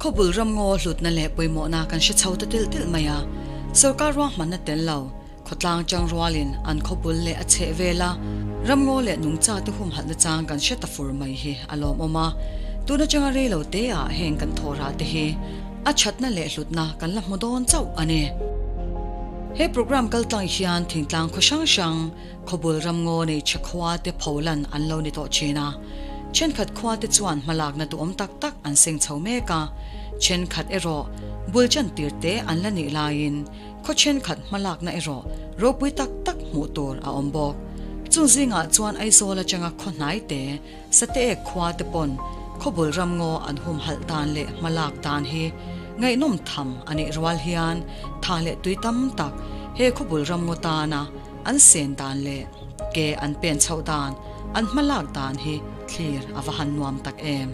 Khawbul ramngaw hlutna leh pawimawhna kan hre chho ta tilh tilh mai a, sorkar ruahmanna tel lo, khawtlang chang rualin an khawbul leh a chheh vela ramngaw leh nungcha te humhalhna chang kan hre ta fur mai hi a lawmawm a. Tun atanga rei lo te ah heng kan thawhrah te hi a thatna leh hlutna kan la hmu dawn chauh a ni. He program kaltlang hian thingtlang khaw hrang hrang, Khawbul ramngaw nei tha khua te pholan an lo ni tawh thin a, thenkhat khua te chuan hmalakna duhawm tak tak an seng chho mek a, thenkhat erawh bul chan tir te an la nih laiin khaw thenkhat hmalakna erawh ropui tak tak hmuh tur a awm bawk. Chung zingah chuan Aizawl atanga khaw hnai te, Sateek khua te pawn khawbul ramngaw an humhalh dan leh hmalak dan hi ngaihnawm tham a nih rual hian tha leh tui tam tak he khawbul ramngaw tana An sen dan leh ke an pen chhoh dan, an hmalak dan hi thlir a va han nuam tak em.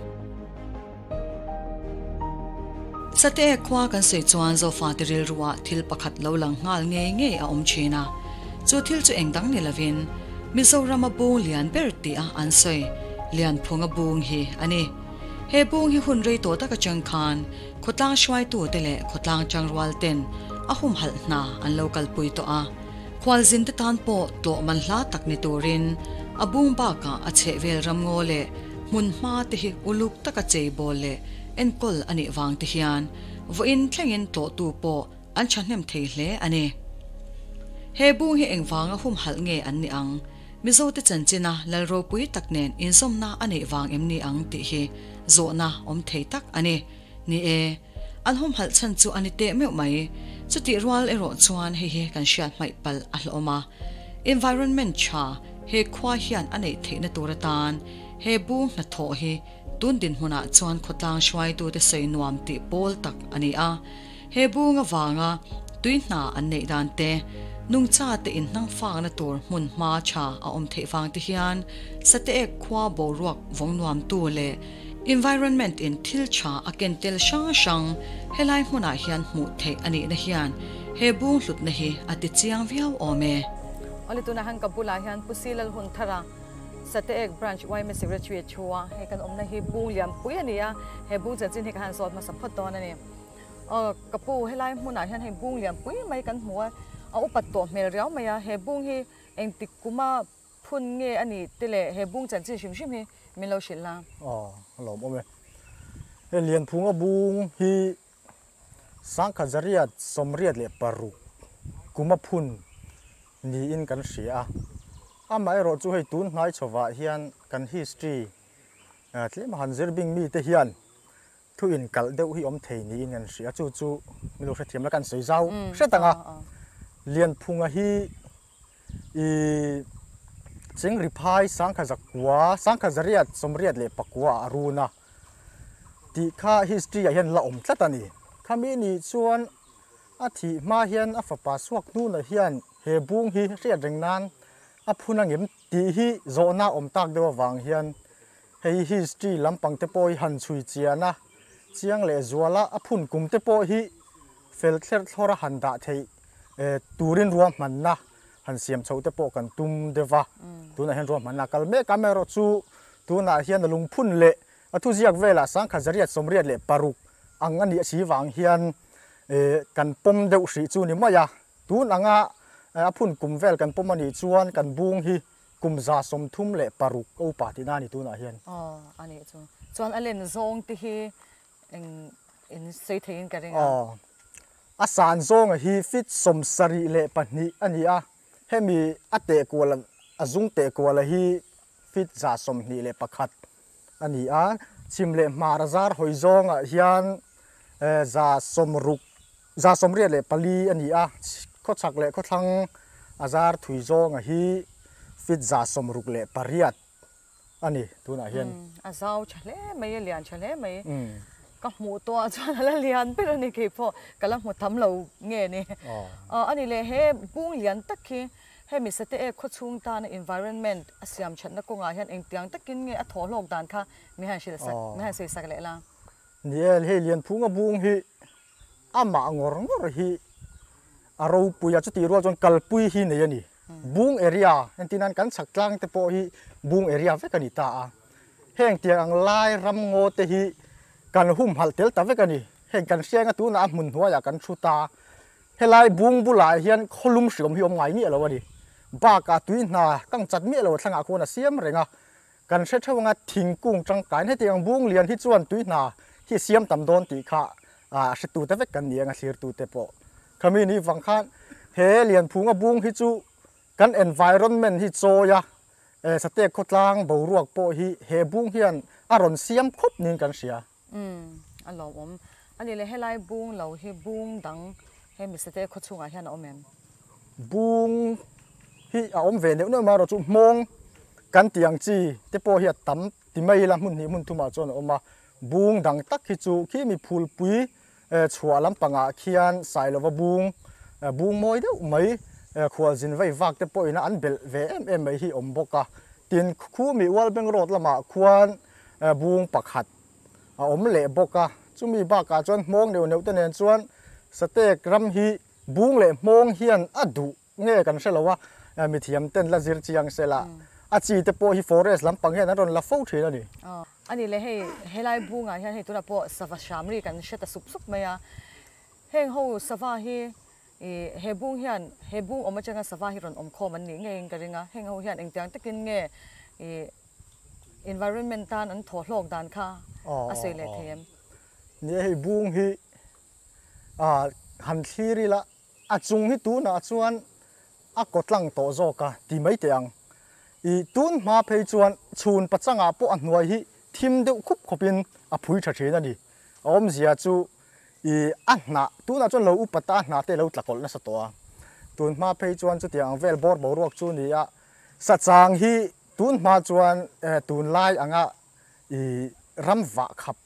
Sateek khua kan sawi chuan Zofate rilruah thil pakhat lo lang nghal ngei ngei a awm thin a, chu thil chu eng dang ni lovin Mizorama bung lian ber tih a an sawi Lianphunga bung hi a ni. He bung hi hun rei tawh tak atang khan khawtlang hruaitute leh khawtlang tangrual ten a humhalh hna an lo kalpui tawh a. Khualzin te tan pawh tlawh man hla tak ni turin a bung bakah a chhehvel ramngaw leh hmun hma te hi uluk taka cheibawl leh enkawl a nih vang te hian vawiin thlengin tlawhtu pawh an thahnem thei hle a ni. He bung hi engvanga humhalh nge an nih ang? Mizote chanchina lal ropui tak nen inzawmna a neih vang em ni ang tih hi zawhna awm thei tak a ni. Ni e, an humhalh chhan chu a ni teh meuh mai. Chutih rual erawh chuan hei hi kan hriat hmaih palh a hlawm a. Environment tha he khua hian a neih theihna tur atan he bung hnathawh hi tun dinhmunah chuan khawtlang hruaitute sawi nuam tih pawl tak a ni a. He bung avanga tui hna an neih dan te, nungcha te inhnang fakna tur hmun hma tha a awm theih vang te hian Sateek khua boruak vawng nuamtu leh Environment in thil tha a ken tel hrang hrang helai hmunah hian hmuh theih a nihna hian he bung hlutna hi a ti chiang viau awm e. Awle tunah hian ka bulah hian Pu Silal Hunthara Sateek Branch yma Secretary a thu a, hei kan awmna hi bung lianpui a ni a, he bung chanchin hi ka han zawt hmasa phawt dawn a ni. Aw ka pu helai hmunah hian hei bung lianpui mai kan hmu a, a upat tawh hmel riau mai a, he bung hi engtik kuma Phun nge a nih te leh he bung chanchin hrim hrim hi min lo hrilh la. Aw, a lawm awm e. Hei Lianphunga bung hi Sangkhat zariat 86 kuma phun niin kan hria a. Amaherawh chu hei tun hnai chhovah hian kan history tlem a han zir bing mite hian thu inkalh deuh hi awm thei niin kan hria. Chu chu min lo hrethiam la kan sawi zau hret ang a. Lianphunga hi I Chengri phai sangkha zakua, sangkha 889 ah a run a tih kha history ah hian la awm tlat a ni. Khami nih chuan a thih hma hian a fapa suak hnunah hian he bung hi hriat reng nan a phun a ngem tih hi zawhna awm tak deuh avang hian hei history lampang te pawh hi han chhui chian a, chiang leh zual a, a phun kum te pawh hi fel thlerh thlawr a han dah theih turin ruahmanna han siam chhoh te pawh kan tum deuh a, tunah hian ruahmanna a kal mek a, amaherawh chu tunah hian a lungphun leh a thuziak velah 1086 ang a nih si vang hian kan pawm deuh hrih chu ni mai a, tun anga a phun kum vel kan pawm a nih chuan kan bung hi kum 136 a upa tihna a ni tunah hian. Aw a nih chu. Chuan a len zawng te hi Eng in sawi theiin ka ring a. Aw. A san zawnga hi feet 72 a ni a, hemi a teh kual a zung teh kuala hi feet 121 a ni a, chhim leh hmar a zar hawi zawngah hian 60, 84 a ni a, khawchhak leh khawthlang a zar thui zawnga hi feet 68. a ni tunah hian. A zau tha hle mai, a lian tha hle mai. Ka hmuh tawh ah chuan a la lian ber a ni kei pawh ka la hmu tham lo nge ni. A ni leh he bung lian tak hi hemi Sate Ek khaw chhung tana environment a siam thatna kawngah hian engtiang takin nge a thawh hlawk dan kha mi han hrilh sak, mi han sawi sak leh la. Ni e, hei Lianphunga bung hi amah ngawr ngawr hi a ropui a, chutih rual chuan kalpui hi nei a ni. Bung area entir nan kan chhak tlang te pawh hi bung area vek a ni ta a. Heng tiang ang lai ram ngaw te hi kan humhalh tel ta vek a ni. Heng kan hrianga tunah a hmun hnuaiah kan thu ta. Helai bung bulah hian khawlum hriawm hi awm ngai miah lo a ni. Bakah tui hna kang chat miah lo thlangah khuan a siam reng a. Kan hre theuh anga thingkung tangkaiin hetiang bung lian hi chuan tui hna hi siam tam dawn tih kha a hretute vek kan ni ang a thlirtute pawh. Khami ni vang khan he Lianphunga bung hi chu kan environment hi chawi a, Sateek khawtlang boruak pawh hi he bung hian a rawn siam khawp niin kan hria. Umm, a lawmawm. A nih leh helai bung lo hi bung dang he mi Sateek khaw chhungah hian a awm em? Bung hi a awm ve neuh neuh mai erawh chu hmawng kan tih ang chi te pawh hi a tam ti mai ila hmun hnih hmun thumah chuan a awm a. Bung dang tak hi chu khi mi phulpui chhuah lampangah khian Sailova bung, bung mawi deuh mai khualzin vei vak te pawhin an belh ve em em mai hi awm bawk a. Tin, khumi Ualbeng Road lamah khuan bung pakhat a awm leh bawk a. Chumi bakah chuan hmawng neuh neuh te nen chuan Sateek ram hi bung leh hmawng hian a duh nge kan hre lo a, mithiam ten la zir chiang se la, a chi te pawh hi forest lampang hian an rawn la fo thin a ni. A ni le, hei helai bungah hian hei tunah pawh sava hram ri kan hre ta sup sup mai a, heng ho sava hi ih he bung hian he bung awm atanga sava hi rawn awm khawm an nih ngeiin ka ring a, heng ho hian engtiang takin nge ih environment tan an thaw hlawk dan kha a sawi leh thei em? Ni e, hei bung hi ah han thlir ila A chung hi tunah chuan a kaw tlang tawh zawk a ti mai teh ang. I tun hma phei chuan chhun pachangah pawh a hnuai hi thim deuh khup khawpin a phui tha thin a ni. A awmzia chu i a hnah tunah chuan lo upat a, a hnah te a lo tla kawlh nasa tawh a. Tun hma phei chuan chutiang ang vel bawr boruak chu ni a, sachang hi tun hma chuan tunlai anga i ram vah khap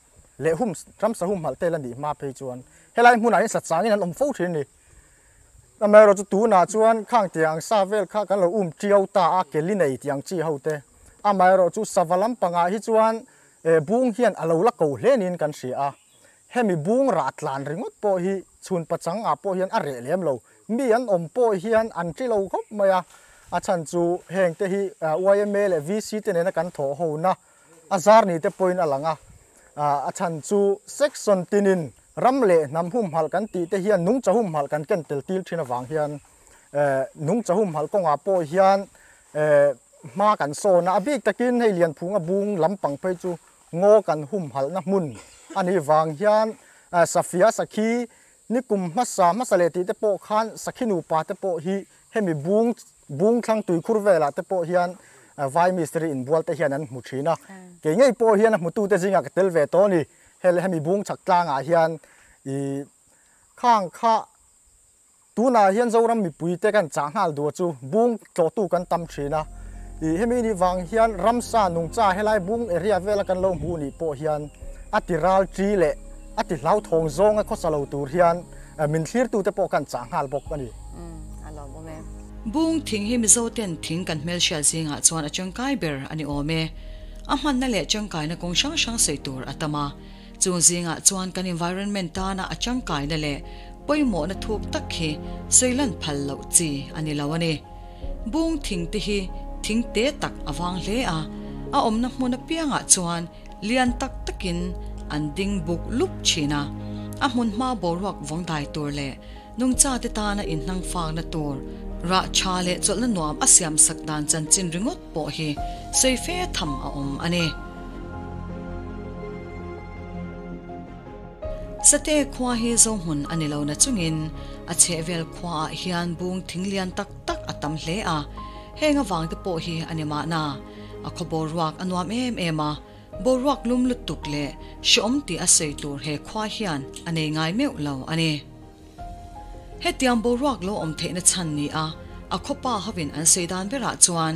leh hum ramsa humhalh tel a nih hma phei chuan helai hmunah hian sachangin an awm fo thin a ni. Amaherawhchu tunah chuan khang tiang sa vel kha kan lo um tiau ta a, keli nei tiang chi ho te. Amaherawhchu sava lampangah hi chuan bung hian a lo la ko hle niin kan hria a. Hemi bung rah tlan ringawt pawh hi chhun pachang ah pawh hian a reh lem lo. Mi an awm pawh hian an ti lo khawp mai a, a chhan chu heng te hi yma leh VC te nena kan thawh ho na a zar ni te pawhin a lang a. A chhan chu section tinin ram leh hnam humhalh kan tih te hian nungcha humhalh kan ken tel til thin avang hian nungcha humhalh kawngah pawh hian hma kan sawn a, a bik takin hei Lianphunga bung lampang phei chu Ngaw kan humhalhna hmun a nih vang hian Safia Sakhi ni kum hmasa hmasa leh tih te pawh khan Sakhi nupa te pawh hi hemi bung bung thlang tuikhur velah te pawh hian Vai mistiri inbual te hian an hmu thin a. Kei ngei pawh hian a hmutute zingah ka tel ve tawh a ni. Hel hemi bung chhak tlangah hian ih khang kha Tunah hian Zoram mipuite kan chah nghal duh chu bung tlawhtu kan tam thin a, ih hemi nih vang hian ramsa nungcha helai bung area vela kan lo hmuh nih pawh hian a ti ral chi leh a ti hlauthawng zawnga khawsa lo tur hian min thlirtute pawh kan chah nghal bawk a ni. A lawm awm e. Bung thing hi Mizoten thing kan hmelhriat zingah chuan a tangkai ber a ni awm e. A hmanna leh tangkaina kawng hrang hrang sawi tur a tam a. Chung zingah chuan kan environment tana a tangkaina leh pawimawhna thuk tak hi sawilan phal loh chi a ni lo a ni. Bung thing te hi thing te tak a vang hle a, a awmna hmun apiangah chuan lian tak takin an ding buk lup thin a, a hmun hma boruak vawng dai tur leh nungchate tana inhnangfakna tur rah tha leh chawlhna nuam a siamsak dan chanchin ringawt pawh hi sawi fe tham a awm a ni. Sate khua hi Zohmun a ni lo na chungin a chhehvel khuaah hian bung thing lian tak tak a tam hle a, heng avang te pawh hi a ni mahna. A khaw boruak a nuam em em a, boruak lum lutuk leh hreawm tih a sawi tur he khua hian a nei ngai meuh lo a ni. Hetiang boruak lo awm theihna chhan ni a, a khawpa hovin an sawi dan berah chuan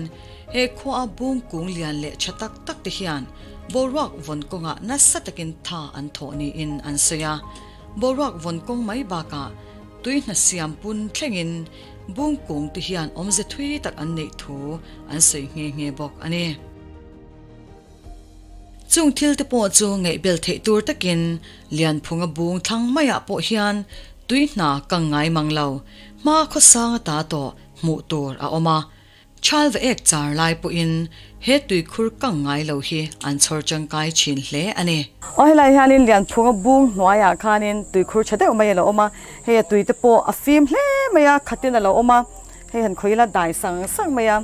he khuaa bung kung lian leh tha tak tak te hian boruak vawn kawngah nasa takin tha an thawh niin an sawi a. Boruak vawn kawng mai bakah tui hna siam pun thlengin bung kung te hian awmze thui tak an neih thu an sawi nghe nghe bawk a ni. Chung thil te pawh chu ngaihbel theih tur takin Lianphunga bung thlang maiah pawh hian tui hna kang ngai mang lo, hma khawsang ata tawh hmuh tur a awm a. Chalva ek char lai pawhin he tuikhur kang ngai lo hi an chhawr tangkai thin hle a ni. Aw helai hianin Lianphunga bung hnuaiah khanin tuikhur tha deuh mai a lo awm a, hei a tui te pawh a fim hle mai a, khatin a lo awm a, hei han khawih ila dai sang sang mai a,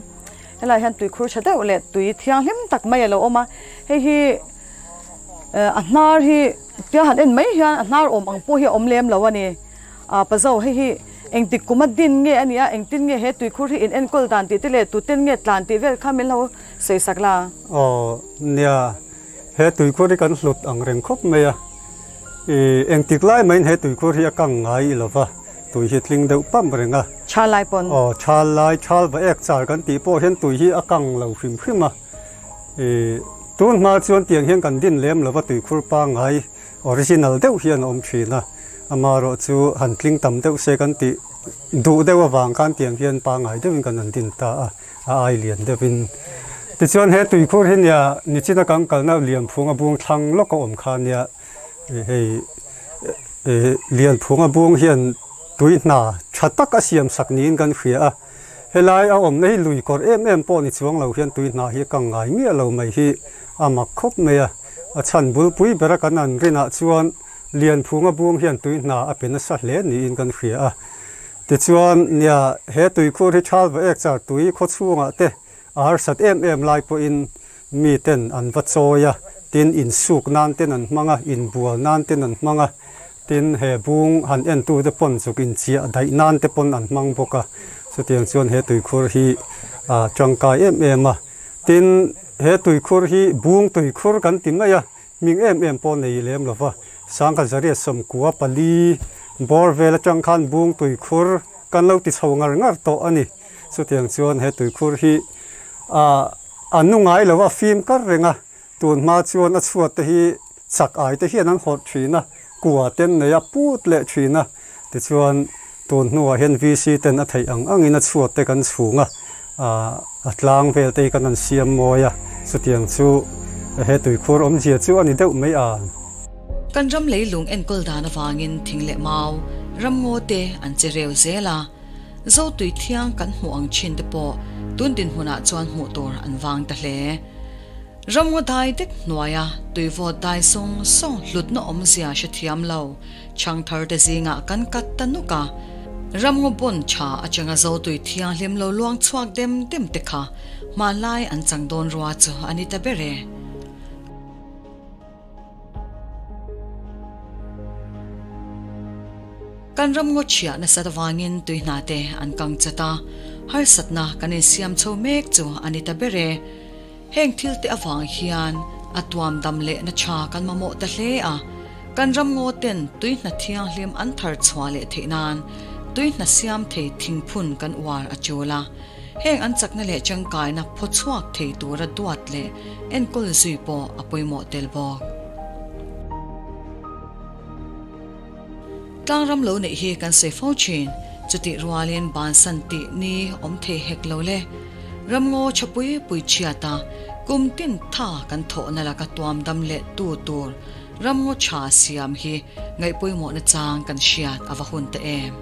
helaiah hian tuikhur tha deuh leh tui thianghlim tak mai a lo awm a, hei hi a hnar hi tia han en mai hian a hnar awm ang pawh hi a awm lem lo a ni. A pazo hei hi engtik kum a din nge a nia, engtin nge he tuikhur hi in enkawl dan tih te leh tuten nge tlan tih vel kha min lo sawi sak la. Aw nia, he tuikhur hi kan hlut ang reng khawp mai a, i engtik lai maiin he tuikhur hi a kang ngai i lova, tui hi tling deuh pam reng a. Thal lai pawn. Aw thal lai, thal va ek char kan tih pawh hian tui hi a kang lo hrim hrim a, i tun hma chuan tiang hian kan din lem lova tuikhur pangngai Original deuh hian a awm thin a, amaherawh chu han tling tam deuh se kan tih duh deuh avang khan tiang hian pangngai deuhin kan han din ta a, a ai lian deuhin. Tichuan he tuikhur hi nia nichina kan kalna Lianphunga bung thlang lawk a awm kha nia, hei Lianphunga bung hian tui hna tha tak a siam sak niin kan hria a, helai a awmna hi lui kawr em em pawh ni chuang lo hian tui hna hi a kang ngai miah lo mai hi a mak khawp mai a. A chhan bulpui bera kan an rinah chuan Lianphunga bung hian tui hna a pe nasa hle niin kan hria a. Tichuan, nia, he tuikhur hi thal va ek char tui khaw chhungah te a harsat em em lai pawhin mi ten an va chawi a, tin insuk nan ten an hmang a, inbual nan ten an hmang a, tin he bung han entute pawn zuk inchiah daih nan te pawn an hmang bawk a. Chutiang chuan he tuikhur hi a tangkai em em a. Tin, he tuikhur hi bung tuikhur kan ti mai a, hming em em pawh nei lem lo va. Sangha zariat sawmkua pali bawr vel atang khan bung tuikhur kan lo ti chho ngar ngar tawh a ni. Chutiang chuan he tuikhur hi a nu ngai lo a, fim kar reng a. Tun hma chuan a chhuat te hi chak ai te hian an hawrh thin a, kua ten nei a put leh thin a. Tichuan, tun hnuah hian VC ten a theih ang angin a chhuat te kan chhung a, a tlang vel te hi kan han siam mawi a, chutiang chu he tuikhur awmzia chu a ni deuh mai a. Kan ram leilung enkawl dan avangin thing leh mau, ramngaw te an che reu zel a, Zo tui thiang kan hmuh ang thin te pawh tun dinhmunah chuan hmuh tur an vang ta hle. Ramngaw dai dek hnuaia tuivawt dai sawng sawng hlutna awmzia hrethiam lo chhangthar te zingah kan kat ta nuk a. Ramngaw bawn tha atanga zotui thianghlim lo luang chhuak dem dem te kha hmanlai an chang dawn rua chu a ni ta ber e. Kan ramngaw chhiah nasat avangin tui hna te an kang chat a, harsatna kan insiam chho mek chu a ni ta ber e. Heng thil te avang hian a tuam dam leh na tha kan mamawh ta hle a, kan ramngaw ten tui hna thianghlim an thar chhuah leh theih nan tui hna siam thei thingphun kan uar a tul a, heng an chakna leh tangkaina phaw chhuak thei tura duat leh enkawl zui pawh a pawimawh tel bawk. Tlangram lo neih hi kan sawi fo thin, chutih rualin bansan tih ni awm thei hek lo le. Ramngaw tha pui pui chhiat a, kum tin tha kan thawhna laka tuam dam leh tu tur ramngaw tha siam hi ngaihpawimawhna chang kan hriat a va hun ta em.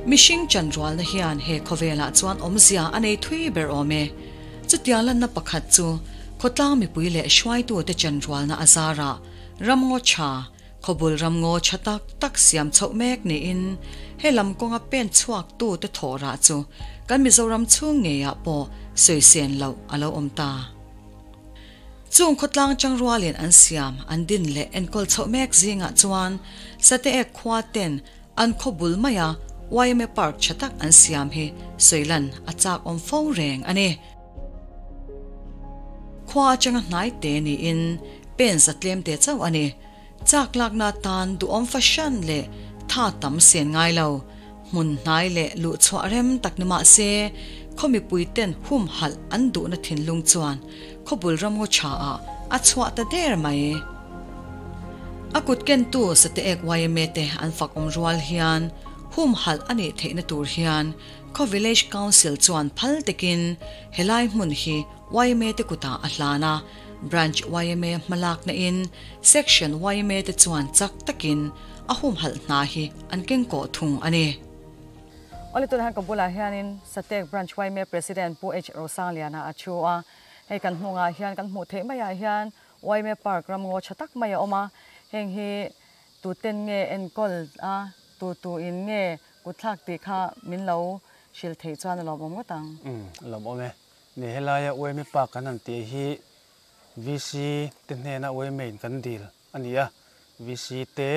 Mihring chanrualna hian he khawvelah chuan awmzia a nei thui ber awm e. Chutiang lanna pakhat chu khawtlang mipui leh hruaitute chanrualna a zarah ramngaw tha, khawbul ramngaw tha tak tak siam chhoh mek niin he lam kawnga pen chhuaktute thawh rah chu kan Mizoram chhung ngeiah pawh sawisen loh a lo awm ta. Chung khawtlang changrualin an siam, an din leh enkawl chhoh mek zingah chuan Sateek khua ten an khaw bul maia yma Park tha tak an siam hi sawilan a chak awm fo reng a ni. Khua atanga hnai te niin pen za tlem te chauh a ni. Chak lakna tan duhawm fahran leh tha tam sen ngai lo. Hmun hnai leh luhchhuah rem tak ni mah se, khaw mipui ten humhalh an duhna thinlung chuan khawbul ramngaw tha ah a chhuah ta der mai. A kut kentu Sateek yma te an fak awm rual hian humhalh a nih theihna tur hian khaw Village Council chuan phal takin helai hmun hi yma te kutah a hlan a, Branch yma hmalakna in Section yma te chuan chak takin a humhalh hna hi an keng kawh thung a ni. Awle tunah hian ka bulah hianin Satek Branch yma President Pu H Rosangliana a thu a, hei kan hnungah hian kan hmuh theih maiah hian yma Park ramngaw tha tak mai a awm a, heng hi tuten nge enkawl a, tu tu in nge kutthlak tih kha min lo hrilh theih chuan a lawmawm ngawt ang. Umm a lawmawm e. Ni helaia yma Park kan han tih hi VC te hnena yma in kan dil a ni a, VC te,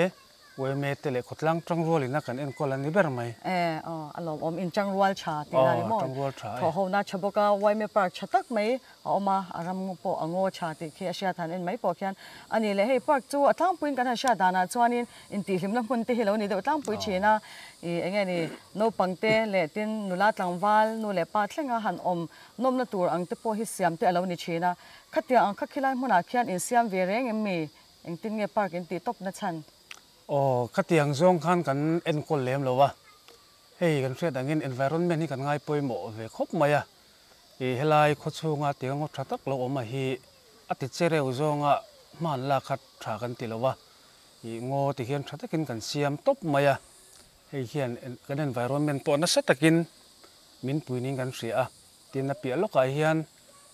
yma te leh khawtlang tangrualin a kan enkawl a ni ber mai. E, aw, a lawmawm, in tangrual tha tih na ni maw? Aw, tangrual tha e. Thawhhona tha bawk a, yma park tha tak mai a awm a, a ram pawh a ngaw tha tih khi a hriat han en mai pawh khian a ni leh. Hei park chu a tlangpuiin kan han hriat danah chuanin intihhlimna hmun te hi lo ni deuh tlangpui thin a, ih eng nge ni naupang te leh tin nula tlangval nu leh pa thlenga han awm nawmna tur ang te pawh hi siam te a lo ni thin a. Khatiang ang kha khilai hmunah khian insiam ve reng em mi? Engtin nge park in tih tawp na chhan? Aw, khatiang zawng khan kan enkawl lem lo a. Hei kan hriat angin environment hi kan ngai pawimawh ve khawp mai a. Ih helai khawchhunga tiang ngaw tha tak lo awm a hi a ti che reuh zawnga hman lak kha tha kan ti lo a. Ih ngaw ti hian tha takin kan siam tawp mai a. Hei hian kan environment pawh nasa takin min puinin kan hria a. Tin a piah lawkah hian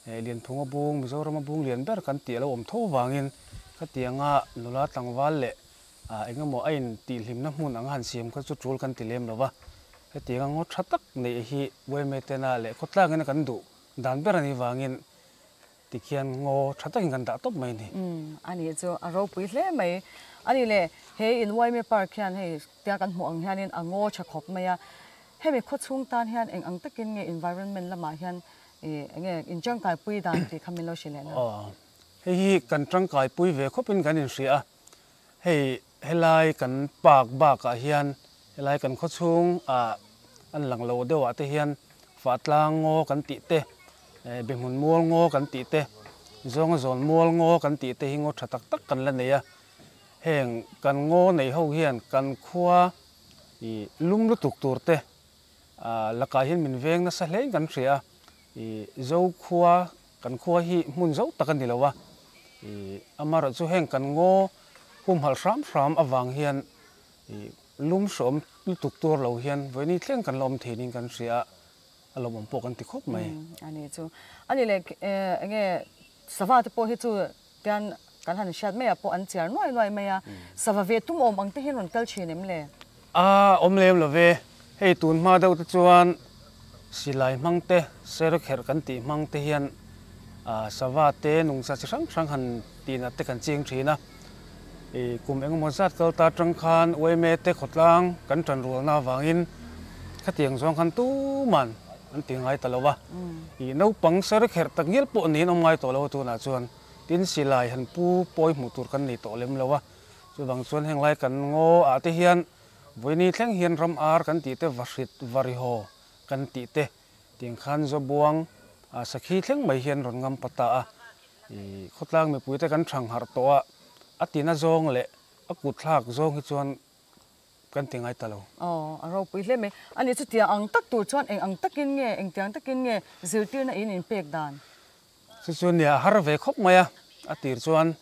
Lianphunga bung, Mizorama bung lian ber kan tih a lo awm tho vangin khatianga nula tlangval leh eng emaw a intihhlimna hmun anga han siam kha chu tul kan ti lem lo va. Hetianga ngaw tha tak neih hi yma tena leh khawtlangin a kan duh dan ber a nih vangin tikhian ngaw tha takin kan dah tawp mai a ni. Umm, a nih chu a ropui hle mai. A nih leh he in yma park hian hei tia kan hmuh ang hianin a ngaw tha khawp mai a. Hemi khawchhung tan hian eng ang takin nge environment lamah hian ih eng nge in tangkaipui dan tih kha min lo hrilh leh la? Aw, hei hi kan tangkaipui ve khawpin kan inhria a, hei helai kan park bakah hian helai kan khawchhung ah an lang lo deuh ah te hian Fahtlang ngaw kan tih te, Behmun mual ngaw kan tih te, Zawnga zawn mual ngaw kan tih te hi ngaw tha tak tak kan la nei a, heng kan ngaw nei ho hian kan khua I lum lutuk tur te lakah hian min veng nasa hlein kan hria a, i Zo khua kan khua hi hmun zo tak a ni lo a, i amaherawh chu heng kan ngaw humhalh hram hram avang hian i lum hrawm lutuk tur lo hian vawiini thleng kan la awm thei niin kan hria a, a lawmawm pawh kan ti khawp mai. A ni chu. A ni leh enge sava te pawh hi chu Tian kan han hriat maiah pawh an chiar nuai nuai mai a, sava ve tum awm ang te hian rawn kal thin em le? A awm lem lo ve, hei tun hma deuh te chuan silai hmang te, serkherh kan tih hmang te hian sava te nungcha chi hrang hrang han tih nat te kan ching thin a. I kum engemaw zat kal ta atang khan yma te khawtlang kan tan rualna avangin khatiang zawng khan tuman an ti ngai ta lo a. I naupang serkherh tak ngial pawh niin awm ngai tawh lo a tunah chuan. Tin, silai han pu pawi hmuh tur kan nei tawh lem lo a, chuvang chuan heng lai kan ngaw ah te hian vawiini thleng hian ram ar kan tih te, vahrit, varihaw kan tih te tiang khan Zawbuang ah sakhi thleng mai hian rawn ngam pa ta a, ih khawtlang mipui te kan thang harh tawh a, a tina zawng leh a kut thlak zawng hi chuan kan ti ngai ta lo. Aw, a ropui hle mai. A nih chutiang ang tak tur chuan eng ang takin nge, engtiang takin nge zirtirna in inpek dan? Chu chu nia a har ve khawp mai a, a tir chuan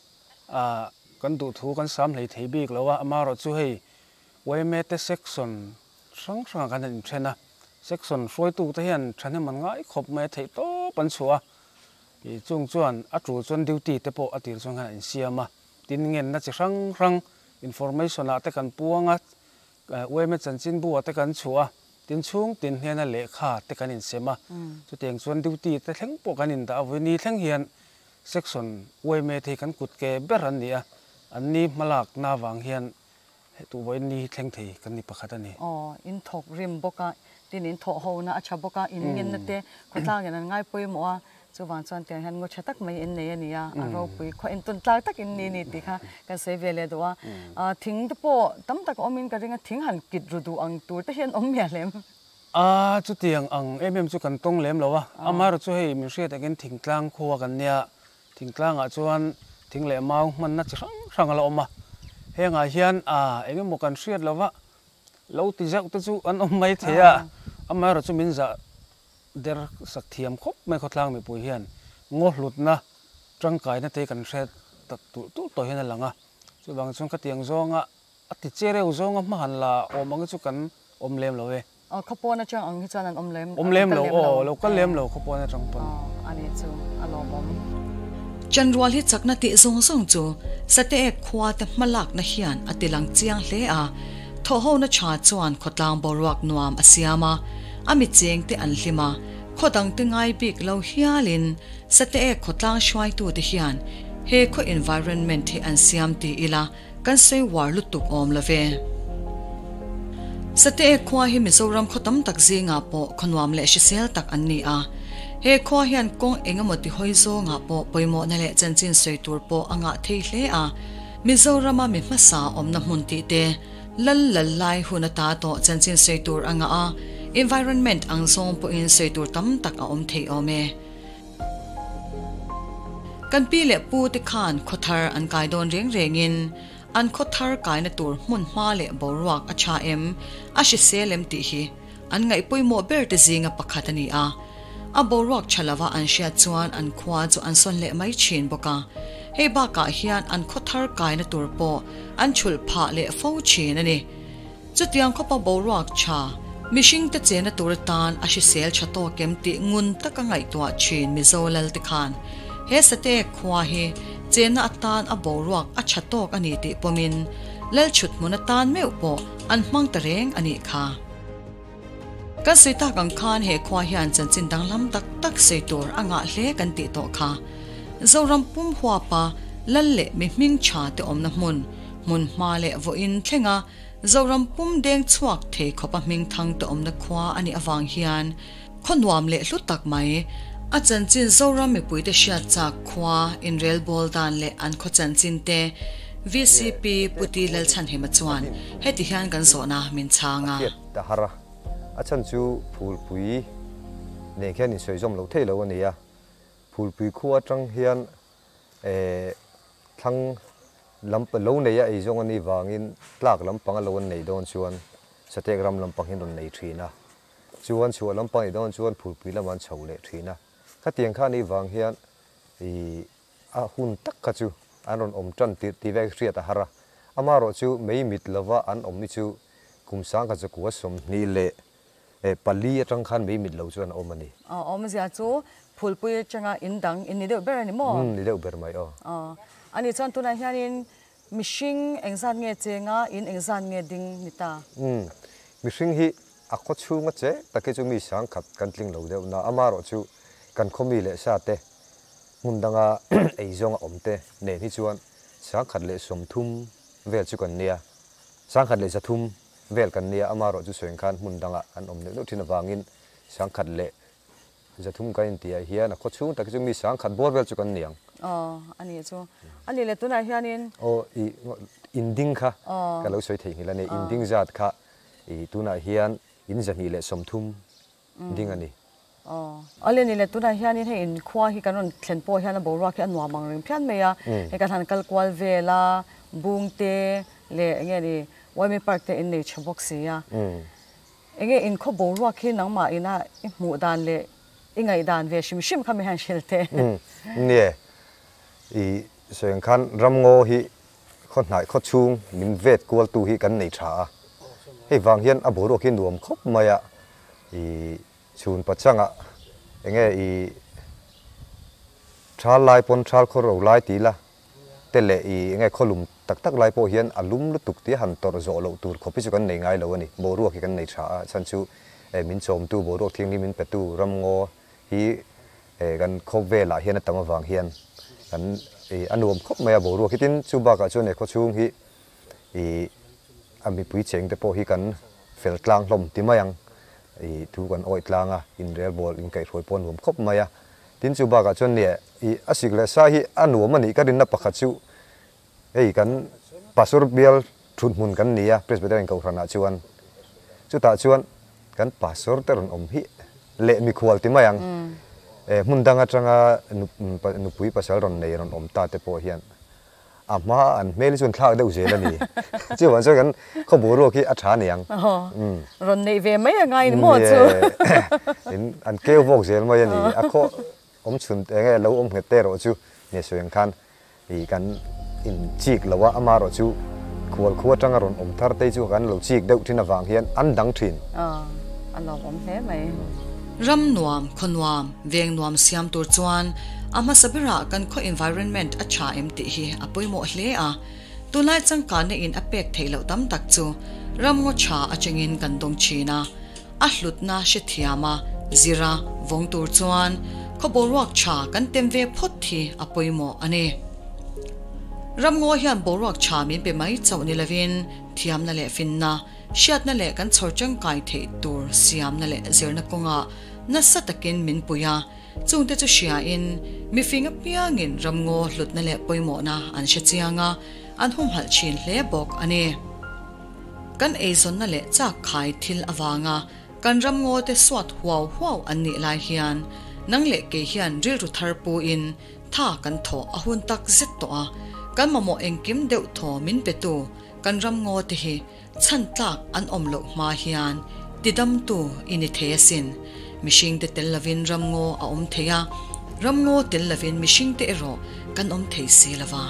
ah kan duhthu kan sam hlei thei bik lo a, amaherawh chu hei yma te section hrang hrangah khan an inthen a, section hruaitu te hian thahnem an ngai khawp mai a, theih tawp an chhuah a, ih chung chuan a tul chuan duty te pawh a tir chuan khan an insiam a, tin ngenna chi hrang hrang information ah te kan puang a, Yma chanchinbu ah te kan chhuah a, tin chhung tin hnena lehkha te kan insem a, chutiang chuan duty te thleng pawh kan indah a, vawiini thleng hian section yma te hi kan kut ke ber an ni a, an ni hmalakna avang hian tu vawiini hi thleng thei kan ni pakhat a ni. Aw, in thawk rim bawk a, tin in thawh hona a tha bawk a, in ngenna te khawtlangin an ngai pawimawh a, Chuvang chuan tiang hian ngaw tha tak mai in nei a ni a, a ropui khaw entawn tlak tak in ni ni tih kha kan sawi ve leh duh a. Thing te pawh tam tak a awmin ka ring a, thing han kit ru duh ang tur te hian awm mial em? A, chutiang ang em em chu kan tawng lem lo a, amaherawh chu hei min hriat takin thingtlang khua kan nia, thingtlangah chuan thing leh mau hmanna chi hrang hrang a la awm a, hengah hian a eng emaw kan hriat lo va, lo ti zeuh te chu an awm mai thei a, amaherawh chu min zah Der sak thiam khawp mai khawtlang mipui hian ngaw hlutna tangkaina te kan hre tak tulh tulh tawh hian a lang a, chuvang chuan khatiang zawnga a ti che reuh zawnga hma han la awm ang hi chu kan awm lem lo e. Khaw pawn atang ang hi chuan an awm lem Awm lem lo aw, lo kal lem lo khaw pawn atang pawn. Aw, a nih chu a lawmawm. Chanrual hi chakna tih zawng zawng chu Sateek khua te hmalakna hian a tilang chiang hle a, thawhhona tha chuan khawtlang boruak nuam a siam a, a micheng te an hlim a, khaw dang te ngai bik lo hialin Sateek khawtlang hruaitute hian he khaw environment hi an siam ti ila Kan sawi uar lutuk awm lo ve. Sateek khua hi Mizoram khaw tam tak zingah pawh khaw nuam leh hrisel tak an ni a. He khua hian kawng eng emaw ti hawi zawngah pawh pawimawhna leh chanchin sawi tur pawh a ngah thei hle a. Mizorama mi hmasa awmna hmun tih te, lal lal lai hun ata tawh chanchin sawi tur a ngah a, environment ang zawng pawhin sawi tur tam tak a awm thei awm e. Kan pi leh pu te khan khaw thar an kai dawn reng rengin an khaw thar kaina tur hmun hma leh boruak a tha em, a hrisel em tih hi an ngaih pawimawh ber te zinga pakhat a ni a. A boruak tha lova an hriat chuan an khua chu an sawn leh mai thin bawk a. Hei bakah hian an khaw thar kaina tur pawh an chhulh phah leh fo thin a ni. Chutiang khawpa boruak tha, mihringte chena tur atan a hrisel tha tawk em tih ngun taka ngaihtuah thin Mizo Lalte khan he Sateek khua hi chena atan a boruak a tha tawk a ni tih pawmin Lal chhut hmun atan meuh pawh an hmang ta reng a nih kha. Kan sawi tak ang khan he khua hian chanchin danglam tak tak sawi tur a ngah hle kan tih tawh kha. Zoram pum huapa Lal leh mi hming tha te awmna hmun, hmun hma leh vawiin thlenga Zoram pum deng chhuak thei khawpa hming thang te awmna khua a nih avang hian khaw nuam leh hlu tak mai. A chanchin Zoram mipuite hriat chak khua inrel bawl dan leh an khaw chanchin te vcp Pu Ti Lalchhanhima chuan heti hian kan zawhna min chhang a. Hriat ta har a, a chhan chu phulpui nen khian insawi zawm loh theih lo a ni a, phulpui khua atang hian Thlang lam lo nei a ei zawng a nih vangin tlak lampang a lo an neih dawn chuan Sateek ram lampang hi an rawn nei thin a, chuan chhuah lampang neih dawn chuan phulpui lamah an chho leh thin a. Khatiang kha nih vang hian ih a hun tak kha chu an rawn awm tan tirh tih vek hriat a har a, amaherawh chu mei mit lova an awm hi chu kum sangkhat zakua 24 atang khan mei mit lo chuan a awm a ni. Awmzia chu Phulpui atanga in dang in ni deuh ber a ni maw? Umm, ni deuh ber mai aw. Aw, a nih chuan tunah hianin mihring engzat nge chenga in engzat nge ding ni ta? Umm, mihring hi a khaw chhunga che tak hi chu mi sangkhat kan tling lo deuh na, amaherawh chu kan khaw mi leh sa te hmun danga ei zawnga awm te nen hi chuan 130 vel chu kan nia, 103 vel kan nia, amaherawh chu sawiin khan hmun danga an awm neuh neuh thin avangin 103 kan intihah hian a khaw chhung tak hi chu mi 10,000 bawr vel chu kan ni ang. Aw, a nih chu. A nih leh tunah hianin. Aw, i inding kha ka lo sawi theihnghilh a ni. Inding zat kha i tunah hian in 230 ding a ni. Aw, a le nih leh tunah hianin hei in khua hi kan rawn thlen pawh hian a boruak hi a nuam ang reng phian mai a. Hei kan han kal kual vel a, bung te leh eng nge ni Wayme Park te in nei tha bawk si a. Enge in khaw boruak hi nangmah ina i hmuh dan leh i ngaih dan ve hrim hrim kha mi han hrilh teh. Umm nie, i sawi ang khan ramngaw hi khaw hnaih khaw chhung min vet kual tu hi kan nei tha a, hei vang hian a boruak hi nuam khawp mai a, i chhun pachangah enge i thal lai pawn thal khaw ro lai ti la te leh i enge khawlum tak tak lai pawh hian a lum lutuk tia han tawrh zawh loh tur khawp hi chu kan nei ngai lo a ni. Boruak hi kan nei tha a, chhan chu min chawmtu boruak thianghlim min petu ramngaw hi kan khawvelah hian a tam avang hian kan a nuam khawp mai a boruak hi. Tin, chu bakah chuan he khawchhung hi i a mipui cheng te pawh hi kan fel tlang hlawm ti mai ang. I thu kan awih tlang a, inrelbawl inkaihhruai pawh a nuam khawp mai a. Tin, chu bakah chuan nia i a sik leh sa hi a nuam a nih ka rinna pakhat chu hei kan pastor bial thut hmun kan ni a, Presbyterian Kohhranah chuan. Chutah chuan kan pastor te rawn awm hi leh mikhual ti mai ang. Hmun dang atanga nupui pasal rawn nei rawn awm ta te pawh hian a hma an hmel hi chuan thlak deuh zel a ni. Chuvang chuan kan khaw boruak hi a tha aniang. Rawn neih ve mai a ngai ni maw chu. An keu vawk zel mai a ni. A khaw awm chhun eng nge lo awm nghet te erawh chu nia sawi ang khan i kan in chik lo a, amaherawh chu khual khu atanga rawn awm thar te chu kan lo chik deuh thin avang hian an dang thin. A lawmawm hle mai. Ram nuam, khaw nuam, veng nuam siam tur chuan a hmasa berah kan khaw environment a tha em tih hi a pawimawh hle a. Tunlai changkanna in a pek theih loh tam tak chu ram ngaw tha atangin kan dawng thin a. A hlutna hrethiam a, zira vawng tur chuan khaw boruak tha kan tem ve phawt hi a pawimawh a ni. Ram ngaw hian boruak tha min pe mai chauh ni lovin thiamna leh finna, Hriatna leh kan chhawr tangkai theih tur siamna leh zirna kawngah nasa takin min pui a, chungte chu hriain mifing apiangin ramngaw hlutna leh pawimawhna an hre chiang a, an humhalh thin hle bawk a ni. Kan eizawnna leh chak khai thil avanga kan ramngaw te suat huau huau an nih lai hian nang leh kei hian rilru thar puin tha kan thawh a hun tak zet tawh a, kan mamawh engkim deuh thaw min petu Kan ram ngaw te hi chhan tlak an awm loh hma hian tidamtu i ni thei asin. Mihring te tel lovin ram ngaw a awm thei a, ram ngaw tel lovin mihring te erawh kan awm thei si lova.